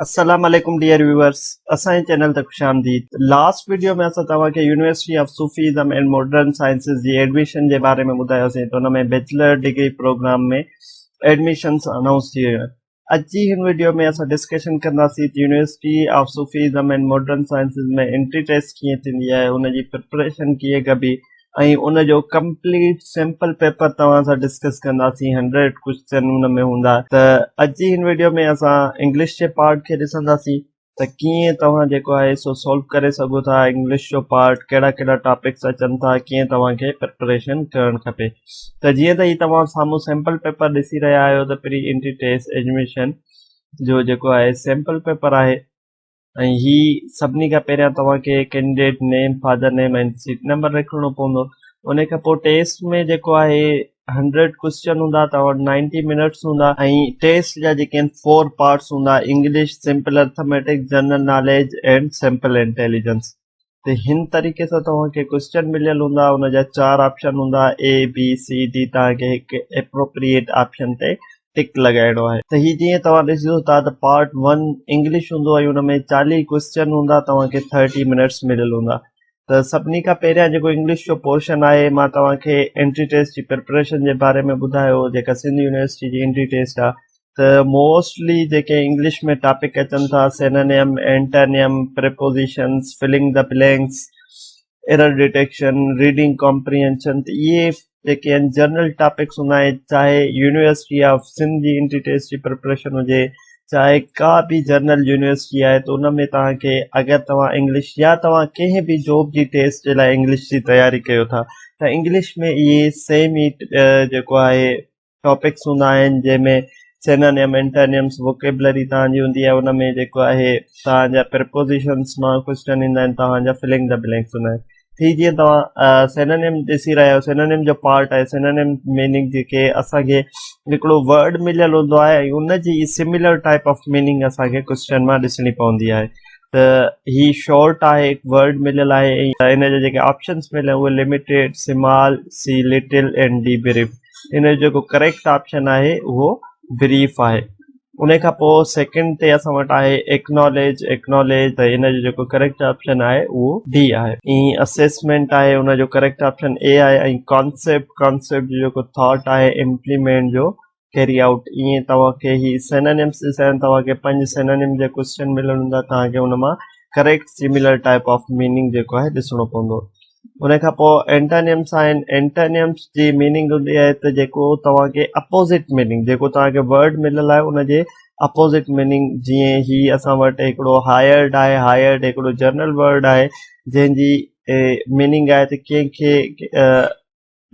السلام عليڪم dear viewers اسان جي چينل تي خوش آمديد لاسٽ ويڊيو ۾ اسان توهان کي university of Sufism and modern sciences جي ايڊميشن جي باري ۾ ٻڌايوسين ته ان ۾ bachelor degree programme ۾ admissions announce ٿي ويون آهن اڄ جي هن ويڊيو ۾ اسان ڊسڪشن ڪنداسين ته university of Sufism and modern sciences ۾ entry test ڪيئن ٿيندي آهي ان جي پريپريشن ڪيئن ڪبي ۽ ان جو ڪمپليٽ سيمپل پيپر توهان سان ڊسڪس ڪنداسين هنڊريڊ ڪوشچن ان ۾ هوندا ته اڄ جي هن ويڊيو ۾ اسان انگلش جي پارٽ کي ڏسنداسين ته ڪيئن توهان جيڪو آهي سو سولو ڪري سگهو ٿا انگلش جو پارٽ ڪهڙا ڪهڙا ٽاپڪس اچن ٿا ڪيئن توهان کي پريپريشن ڪرڻ کپي ته جيئن ته هي توهان سامهون سيمپل پيپر ڏسي رهيا آهيو ته پري انٽري ٽيسٽ ايڊميشن جو جيڪو آهي سيمپل پيپر آهي ۽ هي سڀني کان پهريان توهان کي candidate name, father name ۽ seat number رکڻو پوندو. ان کان پوء ٽيسٽ ۾ جيڪو آهي هنڊريڊ ڪوئسچن هوندا توهان وٽ نائنٽي منٽس هوندا ۽ ٽيسٽ جا جيڪي آهن فور پارٽس هوندا English, simple arithmetic, general knowledge and simple intelligence ته هن طريقي سان توهان کي ڪوئسچن مليل هوندا ان جا چار آپشن هوندا اي بي سي ڊي توهان کي هڪ ايپروپريٽ آپشن تي ٽڪ لڳائڻو آهي ته هي جيئن توهان ڏسو ٿا ته پارٽ ون انگلش هوندو ۽ ان ۾ 40 ڪوئسچن هوندا توهان کي 30 منٽس مليل هوندا ته سڀني کان پهريان جيڪو انگلش جو پورشن آهي مان توهان کي انٽري ٽيسٽ جي پريپريشن جي باري ۾ ٻڌايو جيڪا سنڌ يونيورسٽي جي انٽري ٽيسٽ آهي ته موسٽلي جيڪي انگلش ۾ ٽاپڪ اچن ٿا synonym antonym prepositions filling the blanks error detection, reading comprehension ته اهي جيڪي آهن جنرل ٽاپڪس هوندا آهن چاهي يونيورسٽي آف سنڌ جي انٽري ٽيسٽ جي پريپريشن هجي چاهي ڪا به جنرل يونيورسٽي آهي ته ان ۾ توهان کي اگر توهان انگلش يا توهان ڪنهن به جاب جي ٽيسٽ جي لاء انگلش جي تياري ڪيو ٿا ته انگلش ۾ اهي سيم ئي جيڪو آهي ٽاپڪس هوندا آهن جنهن ۾ سينانيم انٽانيمس ووڪيبلري توهان جي هوندي آهي ان ۾ جيڪو آهي توهان جا پرپوزيشنس مان ڪوشچن ايندا آهن توهان جا فلنگ the blanks هوندا آهن ٿي جيئن توهان سينانيم ڏسي رهيا آهيو سينانيم جو پارٽ آهي سينانيم ميننگ جيڪي اسان کي هڪڙو ورڊ مليل هوندو آهي ۽ ان جي سميلر ٽائپ آف ميننگ اسان کي ڪوشچن مان ڏسڻي پوندي آهي ته هي شارٽ آهي هڪ ورڊ مليل آهي ۽ ان جا جيڪي آپشنس مليل اهي limited, small, C little ۽ D brief. ان جو جيڪو ڪريڪٽ آپشن آهي اهو بريف آهي. ان کان پوء سيڪنڊ تي اسان وٽ آهي ايڪناليج، Acknowledge، ته ان جو جيڪو ڪريڪٽ آپشن آهي اهو ڊي آهي. ۽ اسيسمينٽ آهي ان جو ڪريڪٽ آپشن اي آهي ۽ ڪانسيپٽ، Concept، جو جيڪو ٿاٽ آهي امپليمينٽ جو ڪيري آئوٽ ائين توهان کي هي سينانيمس ڏسيا آهن توهان کي پنج سينانيم جا ڪوشچن مليل هوندا توهان کي ان مان correct similar type of meaning جيڪو آهي ڏسڻو پوندو ان کان پوء اينٽانيمس آهن اينٽانيمس جي ميننگ هوندي آهي ته جيڪو توهان کي اپوزٽ ميننگ جيڪو توهان کي ورڊ مليل آهي ان جي اپوزٽ ميننگ جيئن هي اسان وٽ هڪڙو هائرڊ آهي هائرڊ هڪڙو جنرل ورڊ آهي جنهن جي ميننگ آهي ته ڪنهن کي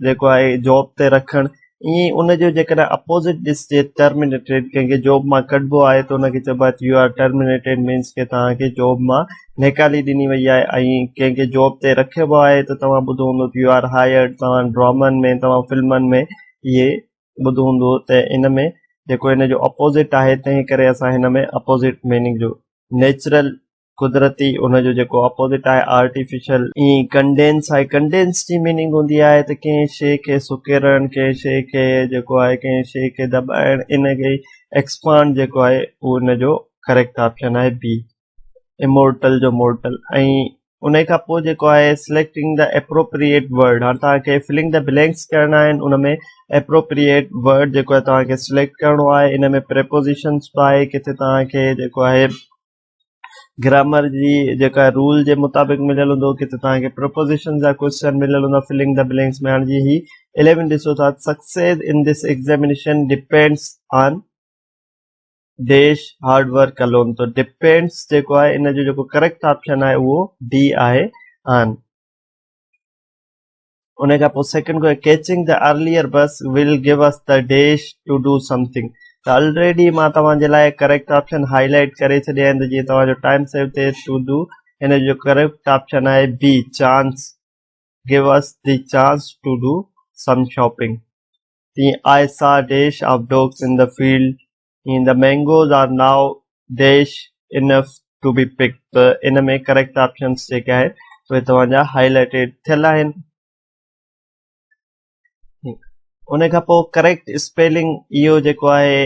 جيڪو آهي جاب تي رکڻ ائين ئي ان جو جيڪڏهن اپوزٽ ڏسجي ٽرمينيٽيڊ ڪنهن کي جاب مان ڪڍبو آهي ته ان کي چئبو آهي ته يو آر ٽرمينيٽيڊ مينس ڪي توهان کي جاب مان نيڪالي ڏني وئي آهي ۽ ڪنهن کي جاب تي رکبو آهي ته توهان ٻڌو هوندو ته يو آر هائرڊ توهان ڊرامن ۾ توهان فلمن ۾ اهي ٻڌو هوندو ته ان ۾ جيڪو ان جو اپوزٽ آهي تنهن ڪري اسان هن ۾ اپوزٽ ميننگ جو نيچرل قدرتي ان جو جيڪو اپوزٽ آهي آرٽيفيشل ائين ئي ڪنڊينس آهي ڪنڊينس جي ميننگ هوندي آهي ته ڪنهن شيء کي سڪيرڻ ڪنهن شيء کي جيڪو آهي ڪنهن شيء کي دٻائڻ ان کي ايڪسپانڊ جيڪو آهي اهو ان جو ڪريڪٽ آپشن آهي بي امورٽل جو مورٽل ۽ ان کان پوء جيڪو آهي سليڪٽنگ the appropriate word هاڻ توهان کي فلنگ the blanks ڪرڻا آهن ان ۾ اپروپريٽ ورڊ جيڪو آهي توهان کي سليڪٽ ڪرڻو آهي ان ۾ پريپوزيشنس به آهي ڪٿي توهان کي جيڪو آهي گرامر جي جيڪا رول جي مطابق مليل هوندو ڪٿي توهان کي پريپوزيشن جا ڪوشچن مليل هوندا فلنگ the blanks ۾ هاڻ جي هي 11 ڏسو ٿا success in this examination depends on dash hard work alone تو ڊپينڊس جيڪو آهي ان جو جيڪو ڪريڪٽ آپشن آهي اهو ڊي آهي آن ان کان پوء سيڪنڊ کو catching the earlier bus will give us the dash to do something ته الريڊي مان توهان جي لاء ڪريڪٽ آپشن هائي لائيٽ ڪري ڇڏيا آهن ته جيئن توهان جو ٽائيم سيو ٿئي ٽو do ان جو ڪريڪٽ آپشن آهي B chance give us the chance to do some shopping تيئن I saw dash of dogs in the field ائين the mangoes are now dash enough to be picked ته ان ۾ correct options جيڪي آهن اهي توهان جا هائي لائيٽيڊ ٿيل آهن. ان کان پوء ڪريڪٽ اسپيلنگ اهو جيڪو آهي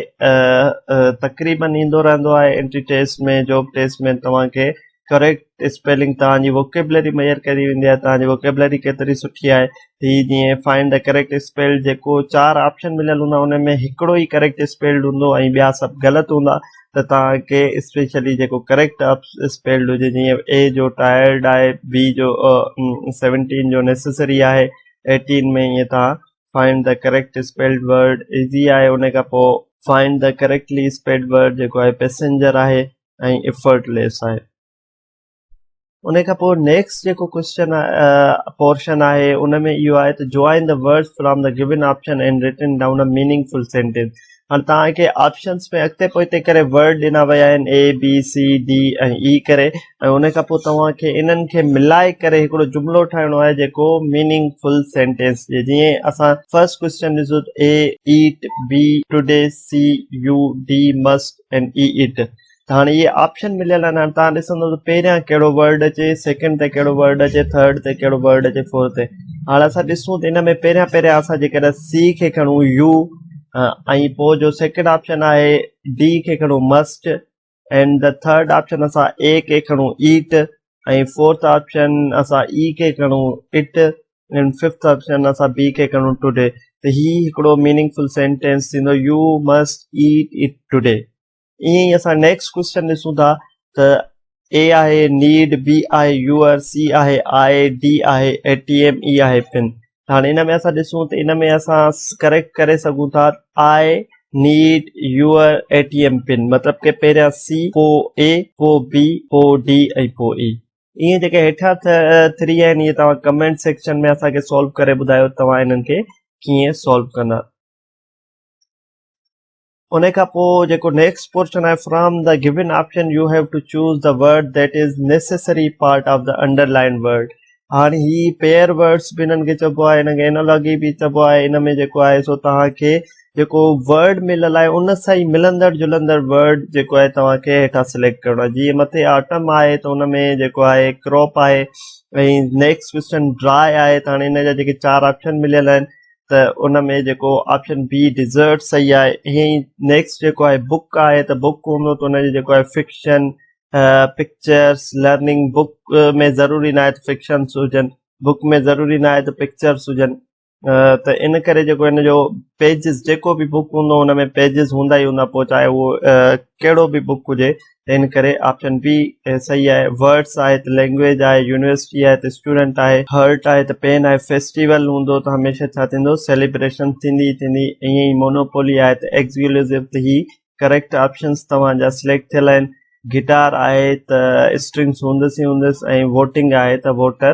تقريبن ايندو رهندو آهي انٽري ٽيسٽ ۾ جاب ٽيسٽ ۾ توهان کي ڪريڪٽ اسپيلنگ توهان جي ووڪيبلري ميئر ڪري ويندي آهي توهان جي ووڪيبلري ڪيتري سٺي آهي هي جيئن فائنڊ the correct spell جيڪو چار آپشن مليل هوندا ان ۾ هڪڙو ئي ڪريڪٽ اسپيلڊ هوندو ۽ ٻيا سڀ غلط هوندا ته توهان کي اسپيشلي جيڪو ڪريڪٽ اسپيلڊ هجي جيئن اي جو ٽائرڊ آهي بي جو 17 جو نيسيسري آهي ايٽين ۾ ائين توهان find the correct spelled word easy آهي ان کان پوء find the correctly spelled word جيڪو آهي پيسنجر آهي ۽ افرٽ ليس آهي ان کان پوء نيڪسٽ جيڪو ڪوشچن پورشن آهي ان ۾ اهو آهي ته join the words from the given option and written down a meaningful sentence هاڻي توهان کي آپشنس ۾ اڳتي پوئتي ڪري ورڊ ڏنا ويا آهن اي بي سي ڊي ۽ اي ڪري ۽ ان کان پوء توهان کي انهن کي ملائي ڪري هڪڙو جملو ٺاهڻو آهي جيڪو ميننگ فل سينٽينس جي جيئن اسان فرسٽ ڪوشچن ڏسو ته A eat B today C U D must and E it ته هاڻي اهي آپشن مليل آهن هاڻي توهان ڏسندو ته پهريان ڪهڙو ورڊ اچي سيڪنڊ تي ڪهڙو ورڊ اچي ٿرڊ تي ڪهڙو ورڊ اچي فورٿ تي هاڻي اسان ڏسون ته ان ۾ پهريان پهريان اسان جيڪڏهن سي کي کڻون يو ۽ پوء جو سيڪنڊ آپشن آهي ڊي کي کڻون must and the third option اسان اي کي کڻون ايٽ ۽ فورٿ آپشن اسان اي کي کڻون it and fifth option اسان بي کي کڻون ٽوڊي ته هي هڪڙو ميننگ فل سينٽينس ٿيندو you must eat it today ائين ئي اسان نيڪسٽ ڪوشچن ڏسون ٿا ته اي آهي نيڊ، بي آهي your, سي آهي آء، ڊي آهي اي ٽي ايم، اي آهي پن. ته هاڻي ان ۾ اسان ڏسون ته ان ۾ اسان ڪريڪٽ ڪري سگهون ٿا I need your A T M pin مطلب ڪي پهريان سي پوء اي پوء بي پوء ڊي ۽ پوء اي. ائين جيڪي هيٺيان ٿري آهن اهي توهان ڪمينٽ سيڪشن ۾ اسان کي سالو ڪري ٻڌايو توهان انهن کي ڪيئن سالو ڪندا. ان کان پوء جيڪو نيڪسٽ پورشن آهي from the given option you have to choose the word that is necessary part of the underline word هاڻي هي پيئر ورڊس به انهن کي چئبو آهي انهن کي انالاگي به چئبو آهي ان ۾ جيڪو آهي سو توهان کي جيڪو ورڊ مليل آهي ان سان ئي ملندڙ جلندڙ ورڊ جيڪو آهي توهان کي هيٺان سليڪٽ ڪرڻو آهي جيئن مٿي آٽم آهي ته ان ۾ جيڪو آهي ڪراپ آهي ۽ نيڪسٽ ڪوشچن ڊرائي آهي ته هاڻي ان جا جيڪي چار آپشن مليل آهن ته ان ۾ جيڪو آپشن بي ڊيزرٽ صحيح آهي ائين ئي نيڪسٽ جيڪو آهي بڪ آهي ته بڪ هوندو ته ان جي جيڪو آهي فڪشن پڪچرس لرننگ بڪ ۾ ضروري ناهي ته فڪشنس هجن بڪ ۾ ضروري ناهي ته پڪچرس هجن ته ان ڪري جيڪو ان جو پيجز جيڪو به بڪ هوندو ان ۾ پيجز هوندا ئي هوندا پوء چاهي اهو ڪهڙو به بڪ هجي ته ان ڪري آپشن بي صحيح آهي ورڊس آهي ته لينگويج آهي يونيورسٽي آهي ته اسٽوڊنٽ آهي هرٽ آهي ته پين آهي فيسٽيول هوندو ته هميشه ڇا ٿيندو سيليبريشن ٿيندي ئي ٿيندي ائين ئي مونوپولي آهي ته ايڪسڪلوزو ته هي ڪريڪٽ آپشنس توهان جا سليڪٽ ٿيل آهن گٽار آهي ته اسٽرنگس هوندس ئي هوندس ۽ ووٽنگ آهي ته ووٽر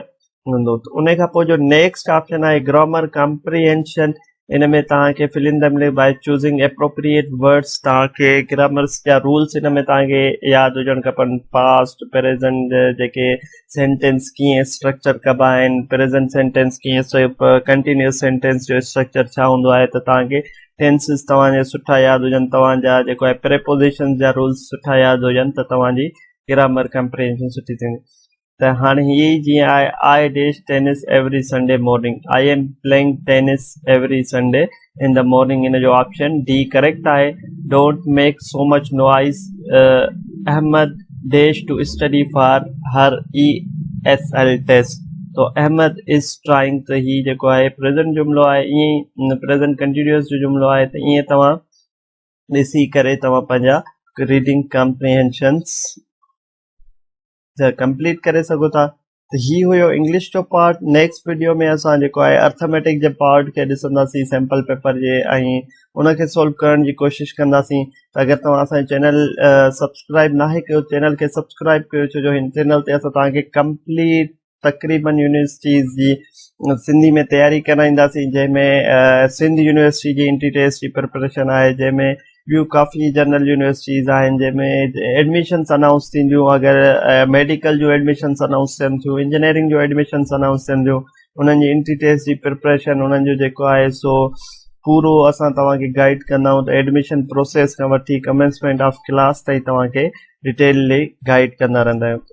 هوندو ته ان کان پوء جو نيڪسٽ آپشن آهي گرامر ڪمپريهنشن ان ۾ توهان کي fill in the blank by choosing appropriate words توهان کي گرامرس جا رولس ان ۾ توهان کي ياد هجڻ کپن پاسٽ پريزنٽ جيڪي سينٽينس ڪيئن اسٽرڪچر ڪبا آهن پريزنٽ سينٽينس ڪيئن ڪنٽينيوس سينٽينس جو اسٽرڪچر ڇا هوندو آهي ته توهان کي ٽينسز توهان جا سٺا ياد هجن توهان جا جيڪو آهي پريپوزيشنز جا رولس سٺا ياد هجن ته توهان جي گرامر ڪمپريهنشن سٺي ٿيندي ته هاڻي هي جيئن آهي I dash tennis every Sunday morning I am playing tennis every Sunday in the morning ان جو آپشن ڊي ڪريڪٽ آهي don't make so much noise Ahmed dash to study for her E S L test تو احمد از trying ته هي جيڪو آهي present جملو آهي ائين ئي پريزنٽ ڪنٽينيوس جو جملو آهي ته ائين توهان ڏسي ڪري توهان پنهنجا ريڊنگ ڪمپريهنشنس ڪمپليٽ ڪري سگهو ٿا ته هي هيو انگلش جو پارٽ نيڪسٽ ويڊيو ۾ اسان جيڪو آهي ارٿميٽڪ جي پارٽ کي ڏسنداسين سيمپل پيپر جي ۽ ان کي سولو ڪرڻ جي ڪوشش ڪنداسين ته اگر توهان اسان جو چينل سبسڪرائب ناهي ڪيو چينل کي سبسڪرائب ڪيو ڇو جو هن چينل تي اسان توهان کي ڪمپليٽ تقريبن يونيورسٽيز جي سنڌي ۾ تياري ڪرائينداسين جنهن ۾ سنڌ يونيورسٽي جي انٽري ٽيسٽ جي پرپريشن آهي جنهن ۾ ٻيون ڪافي جنرل يونيورسٽيز آهن جنهن ۾ ايڊميشنس انائونس ٿينديون اگر ميڊيڪل جون ايڊميشنس انائونس ٿين ٿيون انجنيئرنگ جون ايڊميشنس انائونس ٿين ٿيون انهن جي انٽري ٽيسٽ جي پرپريشن انهن جو جيڪو آهي سو پورو اسان توهان کي گائيڊ ڪندا آهيون ته ايڊميشن پروسيس کان وٺي ڪمينسمينٽ آف ڪلاس تائين توهان کي ڊيٽيلي گائيڊ ڪندا رهندا آهيون.